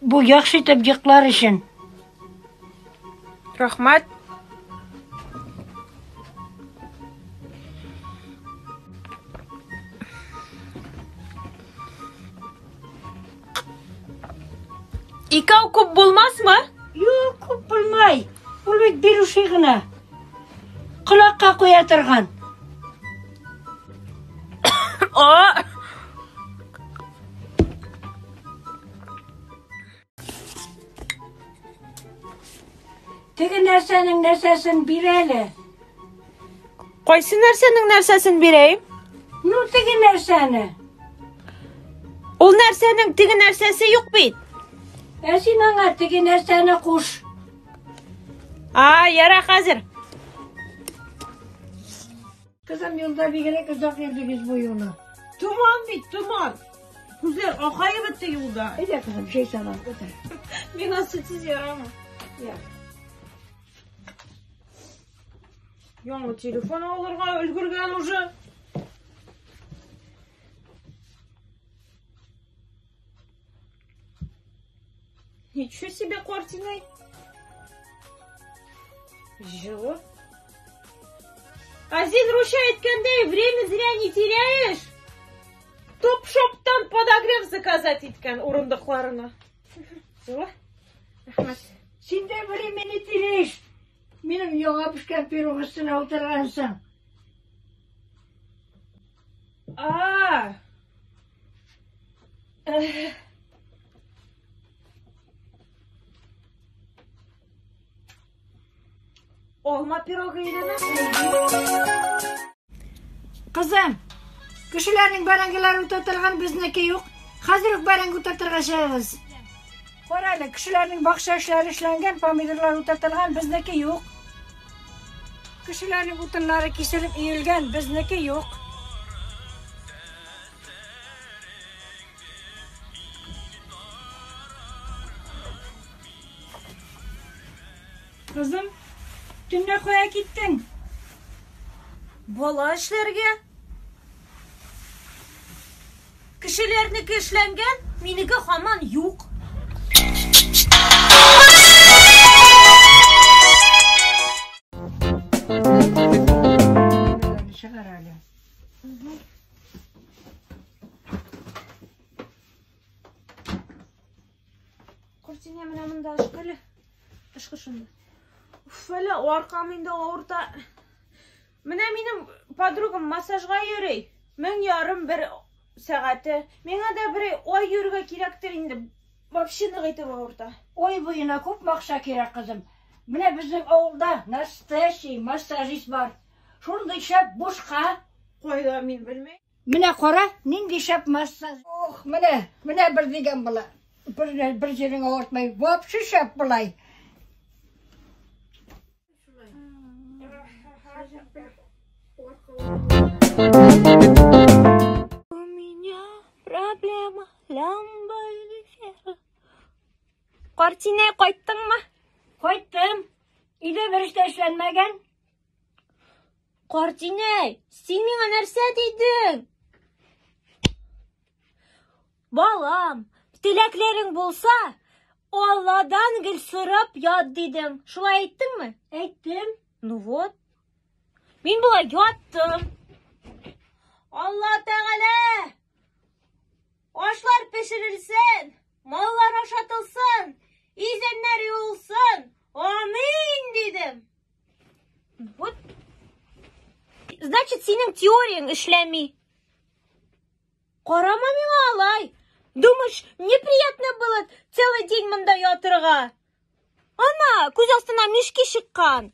Бу яхшы итеп йоклар өчен. Рәхмәт. Икәү күп булмасмы? Юк, күп булмай. Ул бит бирүче генә. Колакка куя торган. А! Теге нәрсәнең нәрсәсен бир әле. Кайсы нәрсәнең нәрсәсен бирәем? Ну, теге нәрсәне. Ул нәрсәнең теге нәрсәсе юк бит. Ә син аңа теге нәрсәне куш. А, яра хәзер. Кызым, юлда бигрәк озак йөрдегез бу юлы. Томан бит, томан. Күзләр акаеп бетте юлда. Әйдә, кызым, чәй салам, утыр. Миңа сөтсез ярамый. Я. Яңа телефон алырга өлгергән уже. Ничего себе, картиной. Җылы. Азин русча әйткәндәй, время зря не теряешь. Топ-шоптан подогрев заказать иткән урындыкларына. Җылы. Рәхмәт. Син дә время не теряешь. Минем яңа пешкән пирог өстенә утыргансың. А. Алма пирогы илеме? Кызым, кешеләрнең бәрәңгеләре утыртылган, безнеке юк. Хәзер үк бәрәңге утыртырга чыгыгыз. Кара әле, кешеләрнең бакча эшләре эшләнгән, помидорлар утыртылган, безнеке юк. Кешеләрнең утыннары киселеп өелгән, безнеке юк. Кызым, төнлә кая киттең? Бала эшләргә. Кешеләрнеке эшләнгән, минеке һаман юк. Чыгар әле. Картинә менә монда ышкы әле. Ышкы шунда. Уф, әле аркам инде авырта. Менә минем подругам массажга йөри. 1500 бер сәгате. Миңа да бер ай йөрергә кирәктер инде. Вообще нык итеп авырта. Ай буена күп акча кирәк, кызым. Менә безнең авылда настоящий массажист бар. Шундый шәп бушка. Кайда мин белмим. Менә кара, нинди шәп массаж. Ох, менә, менә бер дигән була. Бер, бер җирең авыртмый. Вообще шәп болай. У меня проблема, лямба или фера. Картинә кайттыңмы? Кайттым. Өйдә бер эш тә эшләнмәгән. Картинәй, син миңа нәрсә дидең? Балам, теләкләрең булса, Алладан гел сорап ят дидең. Шулай әйттеңме? Әйттем. Ну вот. Мин болай яттым. Алла Тәгалә! Ашлар пешерелсен, маллар ашатылсын, изәннәр юылсын. Амин дидем. Вот. Значит, синең теорияң эшләми. Карама миңа алай. Думаешь, неприятно было целый день монда ятырга? Ана, күз астына мешки чыккан.